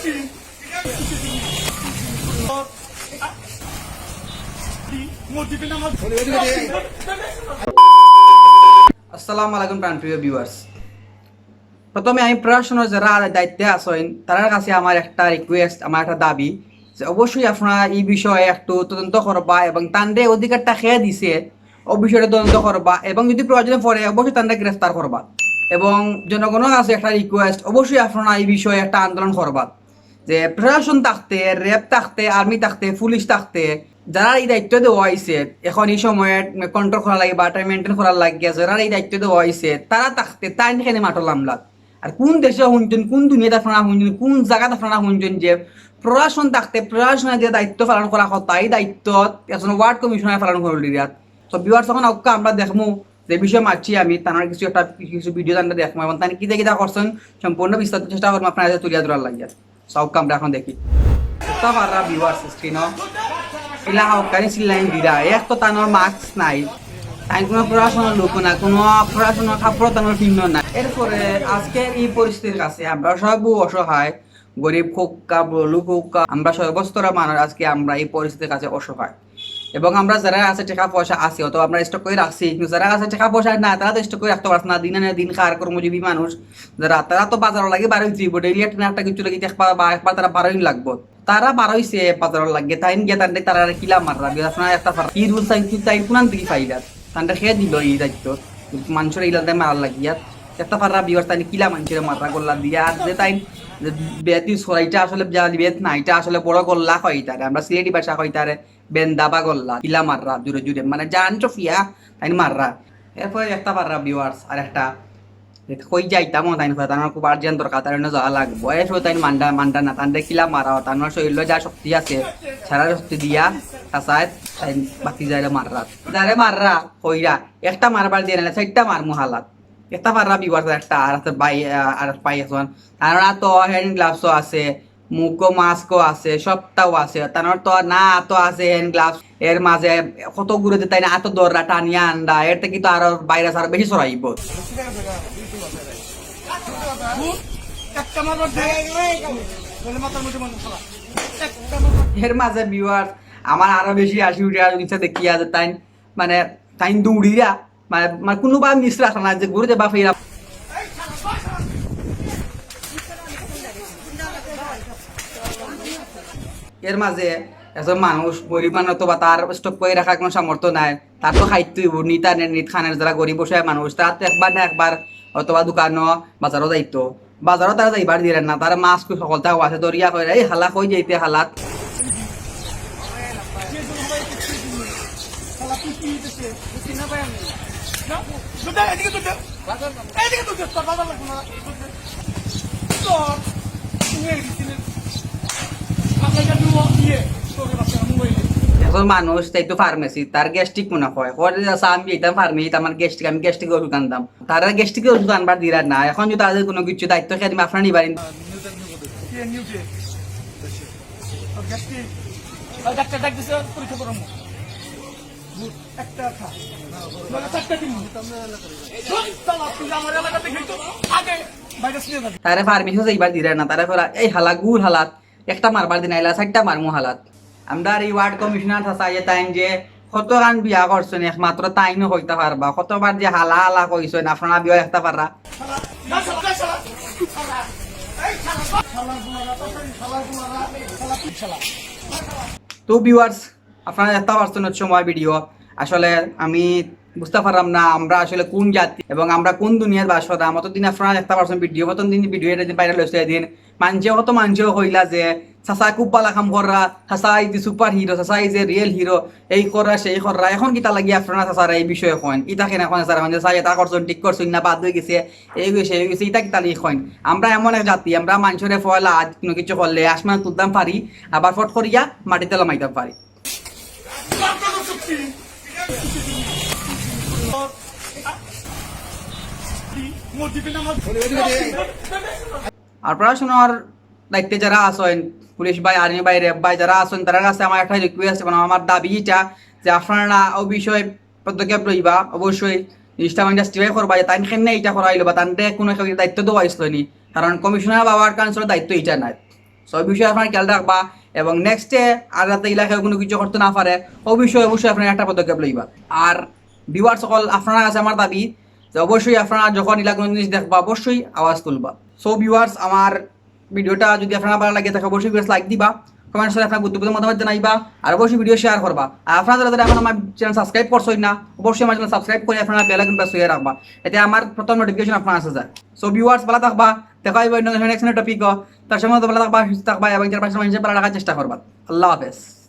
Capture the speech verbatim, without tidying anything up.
আসসালামু আলাইকুম প্রাণপ্রিয় ভিউয়ার্স। প্রথমে আমি প্রশাসনের যারা দায়িত্বে আছেন, তারার কাছে আমার একটা রিকোয়েস্ট, আমার একটা দাবি, যে অবশ্যই আপনারা এই বিষয়ে একটু তদন্ত করবা এবং তানরে অধিকারটা কে দিছে, ও বিষয়ে তদন্ত করবা এবং যদি প্রয়োজনে পড়ে অবশ্যই তানরে গ্রেফতার করবা। এবং জনগণের কাছে একটা রিকোয়েস্ট, অবশ্যই আপনারা এই বিষয়ে একটা আন্দোলন করবা, যে প্রশাসন থাকতে, র‍্যাব থাকতে, আর্মি থাকতে, পুলিশ থাকতে, যারা এই দায়িত্ব দেওয়া হয়েছে, এখন এই সময়ে কন্ট্রোল করা লাগে বা মেনটেন করার লাগে, যারা এই দায়িত্ব দেওয়া হয়েছে, তারা থাকতে তাইন কেনে মাঠো লামলাত। আর কোন দেশে হুনছেন, কোন দুনিয়াত আপনারা হুনছেন, কোন জায়গাত আপনারা হুনছেন যে প্রশাসন থাকতে প্রশাসনের যে দায়িত্ব পালন করা কথা, এই দায়িত্ব একজন ওয়ার্ড কমিশনার পালন করে দিলাত। তো ভিউয়ার্স, এখন আউক্কা আমরা দেখমু যে বিষয়ে মারছি আমি, তানর কিছু একটা, কিছু ভিডিও আমরা দেখমু এবং তাইন কিতা কিতা করছেন সম্পূর্ণ বিস্তারিত চেষ্টা করবো আপনারা তুলিয়া ধরার লাগিয়া। So আউক্কা আমরা এখন দেখি। তো পাররা ভিউয়ার্স স্ক্রিনও ইলা হকানি সিলাইন দিরা, এক তো তানর মাস্ক নাই, তাইন কোনো প্রশাসনের লোক না, কোনো প্রশাসনের কাপড় তানর চিহ্ন নাই। এরপরে আজকের এই পরিস্থিতির কাছে আমরা সব অসহায়, গরিব হোক কা, বড়লোক হোক কা, আমরা সর্বস্তরের মানুষ আজকে আমরা এই পরিস্থিতির কাছে অসহায়। এবং আমরা যারা আছে টেকা পয়সা আছে, অথবা আমরা স্টক করে রাখছি, কিন্তু যারা আছে টেকা পয়সা না, তারা তো স্টক করে রাখতে পারছে না, দিন আনে দিন খার কর্মজীবী মানুষ যারা, তারা তো বাজারর লাগি বারোইতে অইবো, ডেইলি একটা না একটা কিছু লাগি একবার বা একবার তারা বারোইন লাগবো। তারা বারোইছে বাজারর লাগি, তাইন গিয়া তানরে তারা কিলা মাররা, বিয়া আপনারা একটা ফার-, কি রুলস আইন কি তাইন কোনান থাকি পাইলা, তানরে কে দিল এই দায়িত্ব, মানুষের ইলান তাই মারার লাগিয়া। একটা পাররা ভিউয়ার্স, তাইন কিলা মানুষের মাররা গল্লা দিয়া, আর যে তাইন যে বেত ইউজ করা, এটা আসলে জালি বেত না, এটা আসলে বড় গল্লা কয় ইতারে, আমরা সিলেটি ভাষা কই ইতারে বেন্দা বা গল্লা, কিলা মাররা জুরে জুরে, মানে জান চফিয়া তাইন মাররা। এরপরে একটা পাররা ভিউয়ার্স, আর একটা কই যাইতাম, তাইন কয় তানর খুব আর্জেন্ট দরকার, তাইন যাওয়া লাগবো। এরপরে তাইন মান্ডা, মান্ডা না, তানরে কিলা মারা, তানর শরীরো যা শক্তি আছে, সারা শক্তি দিয়া, তাছাড়া তাইন বাকি যাইলে মাররা। যারে মাররা, কইরা, একটা মারবার দিয়া নাইলে চাইরটা মারমু হালাত। একটা পাররা ভিউয়ার্স, একটা আর আছে ভাই, আহ, আর ভাই একজন। তানর তো হ্যান্ড গ্লাভসও আছে, মুখো মাস্কও আছে, সবটাও আছে। তানর তো না তো আছে হ্যান্ড গ্লাভস, এর মাঝে কত ঘুরে দিতাই না, এত দৌড়া টানিয়া আন্ডা, এর থেকে তো আরো ভাইরাস আরো বেশি ছড়াইবো। এর মাঝে ভিউয়ার্স, আমার আরো বেশি হাসি উঠে আর জিনিসটা দেখিয়া যে তাইন, মানে, তাইন দৌড়িরা, মানে, মানে, কোনোবা মিস রাখা না যে ঘুরে যাবা ফিরা। এর মাঝে একজন মানুষ গরিব মানুষ তো বা তার স্টক করে রাখার কোনো সামর্থ্য নাই, তার তো খাইতে হইব, নিতা নে-, নিত খানের যারা গরিব অসহায় মানুষ, তারা তো একবার না একবার অথবা দোকানো বাজারও যাইতো, বাজারও তারা যাইবার দিলেন না, তারা মাস্ক সকলতা আছে, দরিয়া করে, এই হালা কই যাইতে হালাত। এখন মানুষ তাই তো ফার্মেসি, তার গ্যাস্ট্রিক মনে হয়, কয় যে, "আচ্ছা, আমি যাইতাম ফার্মেসি, আমার গ্যাস্ট্রিক, আমি গ্যাস্ট্রিকের ওষুধ আনতাম।" তারা গ্যাস্ট্রিকের ওষুধ আনবার দিরা না, এখন যদি তাদের কোনো কিছু দায়িত্ব খেয়ে আমি আপনার নিবারি। তারে ফার্মেসিও যাইবার দিরা না, তারা কইরা, "এই হালা গুল হালাত, একটা মারবার দিন আইলা, চাইরটা মারমু হালাত।" আমরার এই ওয়ার্ড কমিশনার চাচা ইয়ে তাইন যে কতখান বিয়া করছেন, একমাত্র তাইনও কইতা পারবা। কতবার যে হালা হালা কইছেন, আপনারা বিয়া দেখতা পাররা। তো ভিউয়ার্স, আপনারা দেখতা পারছেন হচ্ছে আমার ভিডিও। আসলে আমি বুঝতে পারলাম না আমরা আসলে কোন জাতি এবং আমরা কোন দুনিয়ার বাস করা। অতদিন আপনারা দেখতা পারছেন ভিডিও, প্রথম দিন ভিডিও এটা দিন ভাইরাল হয়েছে এদিন। মানষে কত মানষেও কইলা যে, "চাচা খুব ভালা কাম কররা, চাচা is the super hero, চাচা is a real hero, এই কররা, সেই কররা।" এখন কিতা লাগি আপনারা চাচারা এই বিষয়ে কইন? ইতা কেনে কইন চাচারা? কইন যে, "চাচা, ইতা করছইন, ঠিক করছইন না, বাদ হয়ে গেছে, এই হয়ে গেছে, এই হয়ে গেছে।" ইতা কিতা লাগি কইন? আমরা এমন এক জাতি, আমরা মানষরে পয়লা আজ কোনো কিছু করলে আসমান তুলতাম পারি, আবার ফট করিয়া মাটিতে লামাইতাম পারি। আর প্রশাসনের দায়িত্বে যারা আছেন, পুলিশ ভাই, আর্মি ভাই, র‍্যাব ভাই যারা আছেন, তারার কাছে আমার একটা রিকোয়েস্ট এবং আমার দাবি এটা যে আপনারা ও বিষয়ে পদক্ষেপ লইবা, অবশ্যই জিনিসটা মানে জাস্টিফাই করবা যে তাইন কেনে এটা করা হইলো বা তানরে কোনো একটা দায়িত্ব দেওয়া হয়েছিল নি, কারণ কমিশনার বা ওয়ার্ড কাউন্সিলর দায়িত্ব এটা নাই। তো ওই বিষয়ে আপনারা খেয়াল রাখবা। এবং নেক্সটে আর যাতে ইলাকায় কোনো কিছু করতে না পারে, ওই বিষয়ে অবশ্যই আপনারা একটা পদক্ষেপ লইবা। আর ভিউয়ার্স সকল, আপনারা কাছে আমার দাবি যে অবশ্যই আপনারা যখন ইলা কোনো জিনিস দেখবা, অবশ্যই আওয়াজ তুলবা। সো ভিউয়ার্স, আমার ভিডিওটা যদি আপনারা ভালা লাগে থাকে, অবশ্যই ভিউয়ার্স লাইক দিবা, কমেন্টস করে আপনারা গুরুত্বপূর্ণ মতামত জানাইবা, আর অবশ্যই ভিডিও শেয়ার করবা। আর আপনারা যারা যারা এখন আমার চ্যানেল সাবস্ক্রাইব করছইন না, অবশ্যই আমার চ্যানেল সাবস্ক্রাইব করে আপনারা বেল আইকন প্রেস করে রাখবা, এতে আমার প্রথম নোটিফিকেশন আপনারা কাছে যায়। সো ভিউয়ার্স, ভালা থাকবা, দেখা হইব অন্য নেক্সট টপিকও। তার সময় তো ভালা থাকবা, সুস্থ থাকবা এবং চারপাশের মানুষের ভালা রাখার চেষ্টা করবা। আল্লাহ হাফেজ।